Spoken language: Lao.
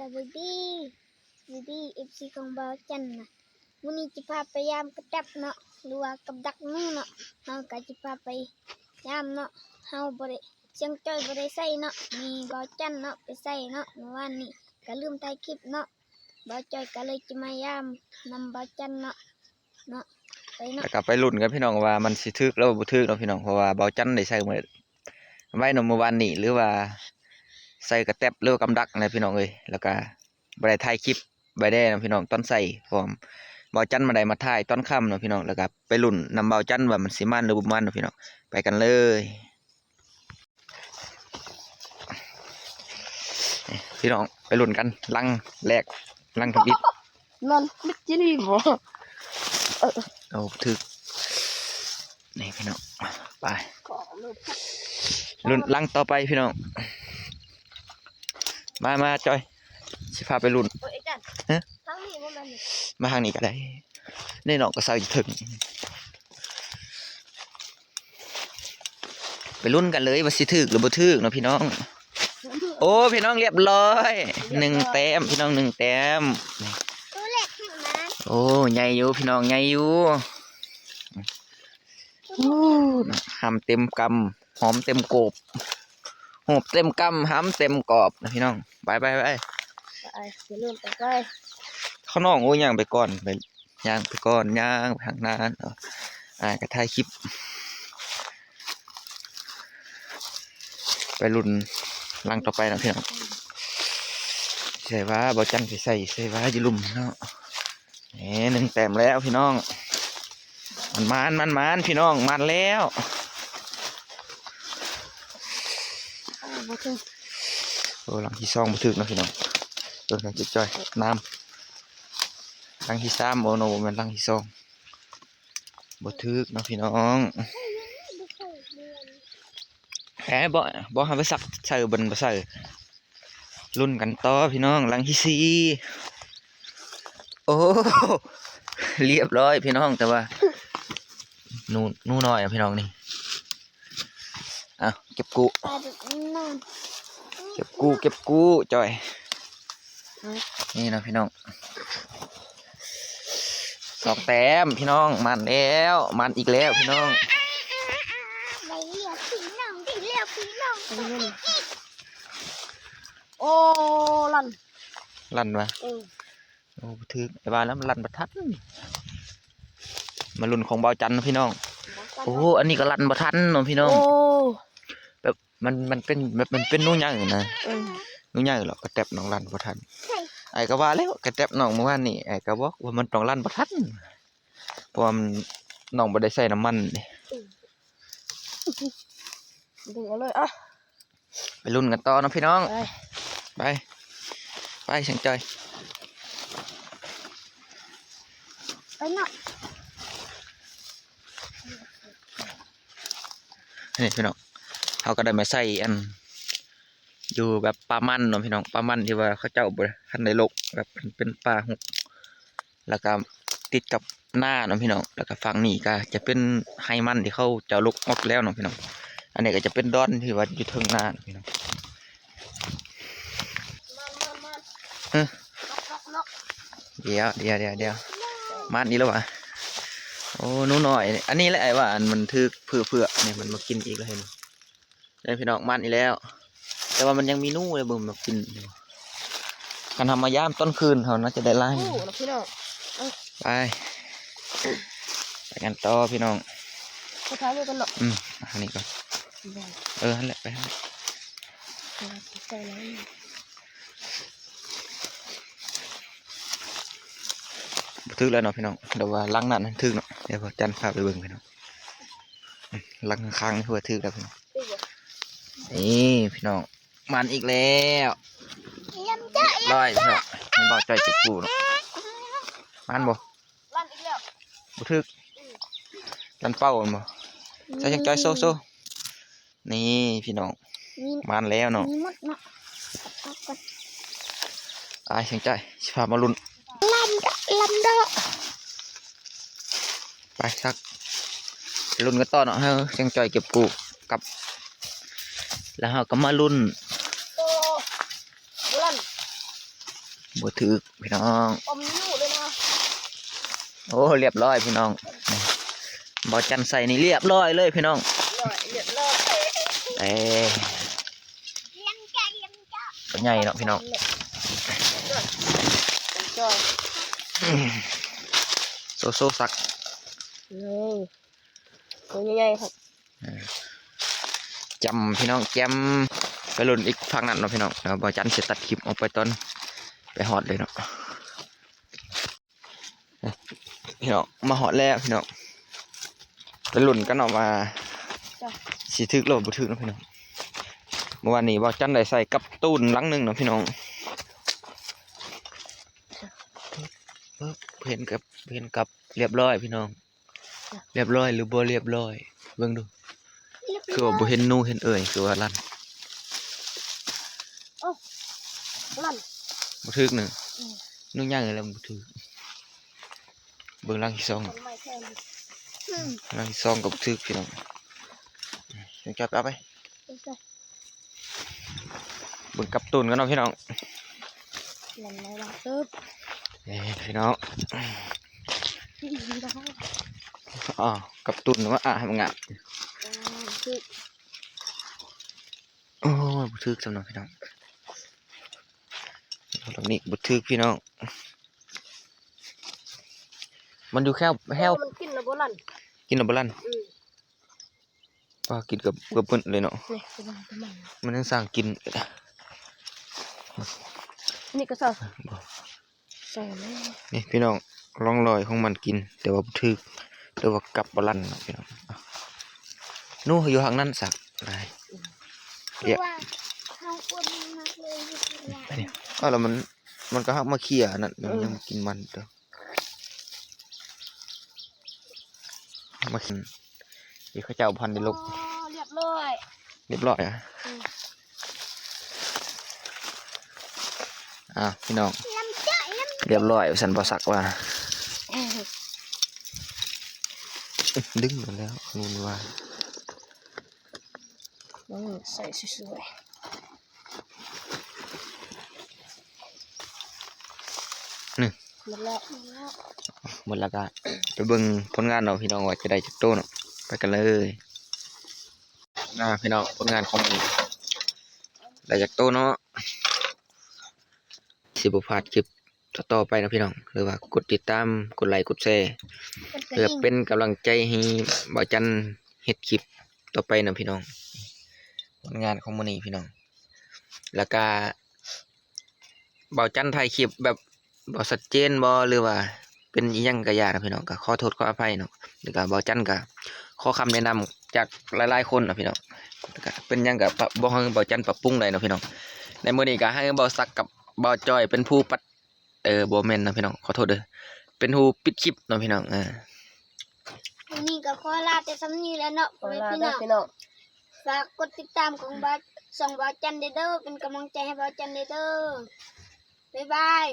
ສະບາຍດີ ສະບາຍດີ ເອັຟຊີ ຂອງບ່າວຈັນນະ. ມື້ນີ້ຈະພາໄປຢາມກະແຕັບເນາະ ຫຼືວ່າກັບດັກໜູເນາະ. ເຮົາກະຈະພາໄປຢາມເນາະ. ເຮົາບໍ່ໄດ້ ຊຽງຈ້ອຍບໍ່ໄດ້ໃສ່ເນາະ ມີບ່າວຈັນເນາະໄປໃສ່ເນາະ. ມື້ວານນີ້ກະລືມຖ່າຍຄລິບເນາະ ບ່າວຈ້ອຍກະເລີຍຈະມາຢາມນຳບ່າວຈັນເນາະ ເນາະ ໄປເນາະ. ແລ້ວກະໄປລຸ້ນກັນພີ່ນ້ອງ ວ່າມັນຊິຖືກ ຫຼືບໍ່ຖືກເນາະພີ່ນ້ອງ ເພາະວ່າບ່າວຈັນໄດ້ໃສ່ມື້ ໄວ້ເນາະ ມື້ວານນີ້ ຫຼືວ່າໃສ່ກະແຕັບ ຫຼືວ່າກຳດັກນະພີ່ນ້ອງເອີຍ. ແລ້ວກະບໍ່ໄດ້ຖ່າຍຄລິບໄວ້ແດ່ເນາະພີ່ນ້ອງ ຕອນໃສ່ ເພາະວ່າບ່າວຈັນມາໄດ້ມາຖ່າຍຕອນຄ່ຳເນາະພີ່ນ້ອງ. ແລ້ວກະໄປລຸ້ນນຳບ່າວຈັນວ່າມັນຊິໝານ ຫຼືບໍ່ໝານເນາະພີ່ນ້ອງ. ໄປກັນເລີຍ. ພີ່ນ້ອງໄປລຸ້ນກັນ ລັງແລກ ລັງທຳອິດ ນັ້ນເລັກຈີ່ນີ້ບໍ່? ເອີ ໂອ້ ຖືກ ນີ້ພີ່ນ້ອງ ໄປ ລຸ້ນລັງຕໍ່ໄປພີ່ນ້ອງ. ມາ ມາ ຈອຍ ຊິພາໄປລຸ້ນ. ເອີ ເອີ ທາງນີ້ບໍ່ແມ່ນນີ້ ມາທາງນີ້ກະໄດ້ ນີ້ນ້ອງກະໃສ່ຢູ່ເທິງ. ໄປລຸ້ນກັນເລີຍວ່າຊິຖືກ ຫຼືບໍ່ຖືກເນາະພີ່ນ້ອງ. ໂອ້ ພີ່ນ້ອງ ລຽບລ້ອຍ ໜຶ່ງແຕ້ມພີ່ນ້ອງ ໜຶ່ງແຕ້ມ. ໂຕແລກແຮງມາ ໂອ້ ໃຫຍ່ຢູ່ພີ່ນ້ອງ ໃຫຍ່ຢູ່. ໂອ້ ຫຳເຕັມກຳ ຫອມເຕັມໂກບ ຫອບເຕັມກຳ ຫຳເຕັມກອບນະພີ່ນ້ອງ. ໄປ ໄປ ໄປ ໄປ ໄປລຸ້ນກັນໄປ ຂ້າງນອກ. ໂອ້ ຍ່າງໄປກ່ອນ ໄປ ຍ່າງໄປກ່ອນ ຍ່າງໄປທາງໜ້າເນາະ. ອ້າຍກະຖ່າຍຄລິບ ໄປລຸ້ນຫຼັງຕໍ່ໄປເນາະພີ່ນ້ອງ. ໃສ່ວ່າ ບ່າວຈັນຊິໃສ່ ໃສ່ວ່າຢູ່ລຸ່ມເນາະ. ເອີ ໜຶ່ງແຕ້ມແລ້ວພີ່ນ້ອງ. ມັນໝານ ມັນໝານພີ່ນ້ອງ ໝານແລ້ວ. ໂອ້ ບໍ່ຖືກ ໂອ້ ຫຼັງທີສອງບໍ່ຖືກເນາະພີ່ນ້ອງ. ເບິ່ງທາງຈິດຈ່ອຍ ນ້ຳ ຫຼັງທີສາມ ໂອ້ ໂນ ບໍ່ແມ່ນຫຼັງທີສອງ ບໍ່ຖືກເນາະພີ່ນ້ອງ. ແຮະ ບໍ່ ບໍ່ໃຫ້ໄປສັກໃສ່ ເບິ່ງບໍ່ໃສ່. ລຸ້ນກັນຕໍ່ພີ່ນ້ອງ ຫຼັງທີສີ່. ໂອ້ ລຽບລ້ອຍພີ່ນ້ອງ ແຕ່ວ່າໜູ ໜູນ້ອຍພີ່ນ້ອງນີ້. ເອົາ ເກັບກູ້ ເກັບກູ້ ເກັບກູ້ ຈ່ອຍ. ນີ້ເນາະພີ່ນ້ອງ ສອງແຕ້ມພີ່ນ້ອງ ໝານແລ້ວ ໝານອີກແລ້ວພີ່ນ້ອງ. ໄດ້ແລ້ວພີ່ນ້ອງ ໄດ້ແລ້ວພີ່ນ້ອງ. ໂອ້ ລັ່ນ ລັ່ນຫວາ? ເອີ ໂອ້ ບໍ່ຖືກ ໄອ້ວ່າແລ້ວມັນລັ່ນບໍ່ທັນ. ມາລຸ້ນຂອງບ່າວຈັນເນາະພີ່ນ້ອງ. ໂອ້ ອັນນີ້ກະລັ່ນບໍ່ທັນເນາະພີ່ນ້ອງ. ໂອ້ ແບບ ມັນ ມັນເປັນ ແບບ ມັນເປັນໜູໃຫຍ່ນະ. ເອີ ໜູໃຫຍ່ເນາະ ກະແຕັບນ້ອງລັ່ນບໍ່ທັນ. ອ້າຍກະວ່າແລ້ວ ກະແຕັບນ້ອງມື້ວານນີ້ ອ້າຍກະບອກວ່າມັນຕ້ອງລັ່ນບໍ່ທັນ ເພາະວ່າມັນ ນ້ອງບໍ່ໄດ້ໃສ່ນ້ຳມັນເດ້. ດຶງເອົາເລີຍ ອ່ະ ໄປລຸ້ນກັນຕໍ່ເນາະພີ່ນ້ອງ. ໄປ ໄປ ໄປ ຊ່າງຈ່ອຍ ໄປເນາະ. ນີ້ພີ່ນ້ອງ ເຮົາກະໄດ້ມາໃສ່ອັນ ຢູ່ແບບປ່າມັນເນາະພີ່ນ້ອງ ປ່າມັນທີ່ວ່າເຂົາເຈົ້າບໍ່ທັນໄດ້ລົກ ແບບເປັນ ເປັນປ່າຮົກ ແລ້ວກະຕິດກັບນາເນາະພີ່ນ້ອງ. ແລ້ວກະຝັ່ງນີ້ກະຈະເປັນໄຮ່ມັນທີ່ເຂົາເຈົ້າລົກອອກແລ້ວເນາະພີ່ນ້ອງ. ອັນນີ້ກະຈະເປັນດອນທີ່ວ່າຢູ່ເທິງນາເນາະພີ່ນ້ອງ. ເອີ ດຽວ ດຽວ ດຽວ ດຽວ ມານີ້ແລ້ວຫວາ? ໂອ້ ໜູນ້ອຍ ອັນນີ້ແຫຼະ ອ້າຍວ່າ ອັນມັນຖືກເຜືອກໆ ນີ້ ມັນມາກິນອີກແລ້ວ ເຫັນບໍ່? ເດີພີ່ນ້ອງ ມານີ້ແລ້ວ ແຕ່ວ່າມັນຍັງມີໜູເລີຍ ເບິ່ງມາກິນ. ຄັນເຮົາມາຢາມຕອນຄືນ ເຮົາໜ້າຈະໄດ້ຫຼາຍ. ໂອ້ ພີ່ນ້ອງ ໄປ ໄປກັນຕໍ່ພີ່ນ້ອງ. ໄປຖ່າຍຮູບກັນເນາະ. ອືມ ມາທາງນີ້ກ່ອນ. ເອີ ຫັ້ນແຫຼະ ໄປຫັ້ນແຫຼະ. ບໍ່ຖືກແລ້ວເນາະພີ່ນ້ອງ ແຕ່ວ່າຫຼັງນັ້ນຖືກເນາະ. ດຽວບ່າວຈັນພາໄປເບິ່ງພີ່ນ້ອງ ຫຼັງຂ້າງໆ ນີ້ຄືວ່າຖືກແລ້ວພີ່ນ້ອງ. ນີ້ພີ່ນ້ອງ ມານອີກແລ້ວ ລຽບຮ້ອຍພີ່ນ້ອງ. ໃຫ້ບ່າວຈ່ອຍເກັບກູ້ເນາະ. ມານບໍ່? ລັ່ນອີກແລ້ວ ບໍ່ຖືກ. ອືມ ລັ່ນເປົ້າແມ່ນບໍ່? ໃສ່ ອືມ ຈັກຈ່ອຍ ໂຊ ໂຊ. ນີ້ພີ່ນ້ອງ ນີ້ ມານແລ້ວເນາະ ມີໝົດເນາະ. ເອົາກ່ອນ ໄປ ຊ່າງຈ່ອຍ ຊິພາມາລຸ້ນ. ລຳດະ ລຳດະ ໄປສັກ ລຸ້ນກັນຕໍ່ເນາະ. ເຮົາ ຊ່າງຈ່ອຍເກັບກູ້ກັບ ແລ້ວເຮົາກະມາລຸ້ນ. ໂອ້ ບໍ່ລັ່ນ ບໍ່ຖືກພີ່ນ້ອງ. ອມຢູ່ເລີຍນະ. ໂອ້ ລຽບຮ້ອຍພີ່ນ້ອງ. ບໍ່ຈັນໃສ່ນີ້ລຽບຮ້ອຍເລີຍພີ່ນ້ອງ. ລຽບຮ້ອຍ ລຽບຮ້ອຍ. ເອີ ໂຕໃຫຍ່ເນາະພີ່ນ້ອງ. ໂຊໆ ສັກ. ເອີ ໂຕໃຫຍ່ໆ ຄັບ. ເອີ ຈ້ຳພີ່ນ້ອງ ຈ້ຳ. ໄປລຸ້ນອີກພາກນັ້ນເນາະພີ່ນ້ອງ. ແລ້ວບ່າວຈັນຊິຕັດຄລິບອອກໄປຕອນໄປຮອດເລີຍເນາະ. ພີ່ນ້ອງ ມາຮອດແລ້ວພີ່ນ້ອງ. ໄປລຸ້ນກັນເນາະວ່າ ຊິຖືກຫຼືບໍ່ຖືກເນາະພີ່ນ້ອງ. ເມື່ອວານນີ້ບ່າວຈັນໄດ້ໃສ່ກັບຕູນຫຼັງໜຶ່ງເນາະພີ່ນ້ອງ. ເຫັນກັບ ເຫັນກັບລຽບຮ້ອຍພີ່ນ້ອງ. ລຽບຮ້ອຍຫຼືບໍ່ລຽບຮ້ອຍ ເບິ່ງດູ. ລຽບຮ້ອຍ. ຄືວ່າບໍ່ເຫັນໜູເຫັນເອີຍ ຄືວ່າລັ່ນ. ໂອ້ ລັ່ນ. ບໍ່ຖືກນະ. ອືມ ໜູໃຫຍ່ແລ້ວບໍ່ຖືກ. ເບິ່ງຫຼັງທີສອງ. ຫຼັງທີສອງກໍບໍ່ຖືກພີ່ນ້ອງ. ຈັ່ງຈັບເອົາໄປ. ເບິ່ງກັບຕູນກັນເນາະພີ່ນ້ອງ. ເອີ ພີ່ນ້ອງ. ອ້າວ ກັບຕູນວ່າ ອ່າ ໃຫ້ມັນງາມ. ໂອ້ຍ ບໍ່ຖືກຊ້ຳເນາະພີ່ນ້ອງ. ດອກນີ້ບໍ່ຖືກພີ່ນ້ອງ. ມັນຢູ່ແຄວ ແຄວ. ມັນກິນແລ້ວບໍ່ລັ່ນ. ກິນແລ້ວບໍ່ລັ່ນ. ອືມ ປາກິນກັບ ກັບເບິດເລີຍເນາະ. ນີ້ ມັນຍັງສ້າງກິນ. ນີ້ກໍຊະ ໃສ່ແລ້ວ. ນີ້ພີ່ນ້ອງ ຮ່ອງລອຍຂອງມັນກິນ ແຕ່ວ່າບໍ່ຖືກ ຫຼືວ່າກັບບໍ່ລັ່ນເນາະພີ່ນ້ອງ. ໜູຢູ່ທາງນັ້ນຊະ. ອືມ ເອີ ເອົາແລ້ວມັນ ມັນກໍຮັກມາເຄຍອັນນັ້ນ. ເອີ ມັນຍັງກິນມັນເດີ. ມາກິນ ທີ່ເຂົາເຈົ້າພັນໄດ້ລົກ. ອໍ ລຽບຮ້ອຍ. ລຽບຮ້ອຍອະ? ອືມ ອ້າວ ພີ່ນ້ອງ ລຽບຮ້ອຍວ່າຊັ້ນ ບໍ່ສັກວ່າ. ດຶງມາແລ້ວ ນູນວ່າ. ເອີ ໃສ່ສວຍໆ. ນີ້ ໝົດແລ້ວ ໝົດແລ້ວ ກໍໄປເບິ່ງຜົນງານເນາະພີ່ນ້ອງ ວ່າຈະໄດ້ຈັກໂຕເນາະ. ໄປກັນເລີຍ. ອ່າ ພີ່ນ້ອງ ຜົນງານຂອງມື້ນີ້ ໄດ້ຈັກໂຕເນາະ. ຊິບໍ່ພາດຄລິບຕໍ່ໆໄປເນາະພີ່ນ້ອງ ຫຼືວ່າກົດຕິດຕາມ ກົດໄລ ກົດແຊ ເພື່ອເປັນກຳລັງໃຈໃຫ້ບ່າວຈັນເຮັດຄລິບຕໍ່ໄປເນາະພີ່ນ້ອງ. ຜົນງານຂອງມື້ນີ້ພີ່ນ້ອງ ແລ້ວກະບ່າວຈັນຖ່າຍຄລິບແບບບໍ່ຊັດເຈນບໍ່ ຫຼືວ່າເປັນອີ່ຫຍັງກະຢ່າເນາະພີ່ນ້ອງ ກະຂໍໂທດຂໍອະໄພເນາະ. ແລ້ວກະບ່າວຈັນກະຂໍຄຳແນະນຳຈາກຫຼາຍໆຄົນເນາະພີ່ນ້ອງ ແລ້ວກະເປັນຫຍັງກະ ປະ ບໍ່ໃຫ້ບ່າວຈັນປັບປຸງໄດ້ເນາະພີ່ນ້ອງ. ໃນມື້ນີ້ກະໃຫ້ບ່າວສັກກັບບ່າວຈອຍເປັນຜູ້ປັດ ເອີ ບໍ່ແມ່ນເນາະພີ່ນ້ອງ ຂໍໂທດເດີ ເປັນຜູ້ປິດຄລິບເນາະພີ່ນ້ອງ. ເອີ ມື້ນີ້ກໍຂໍລາແຕ່ສ່ຳນີ້ແຫຼະເນາະ ຂໍລາເດີພີ່ນ້ອງ. ຝາກກົດຕິດຕາມຂອງບ່າວ ຊ່ອງບ່າວຈັນແດ່ເດີ ເປັນກຳລັງໃຈໃຫ້ບ່າວຈັນແດ່ເດີ. ບາຍບາຍ.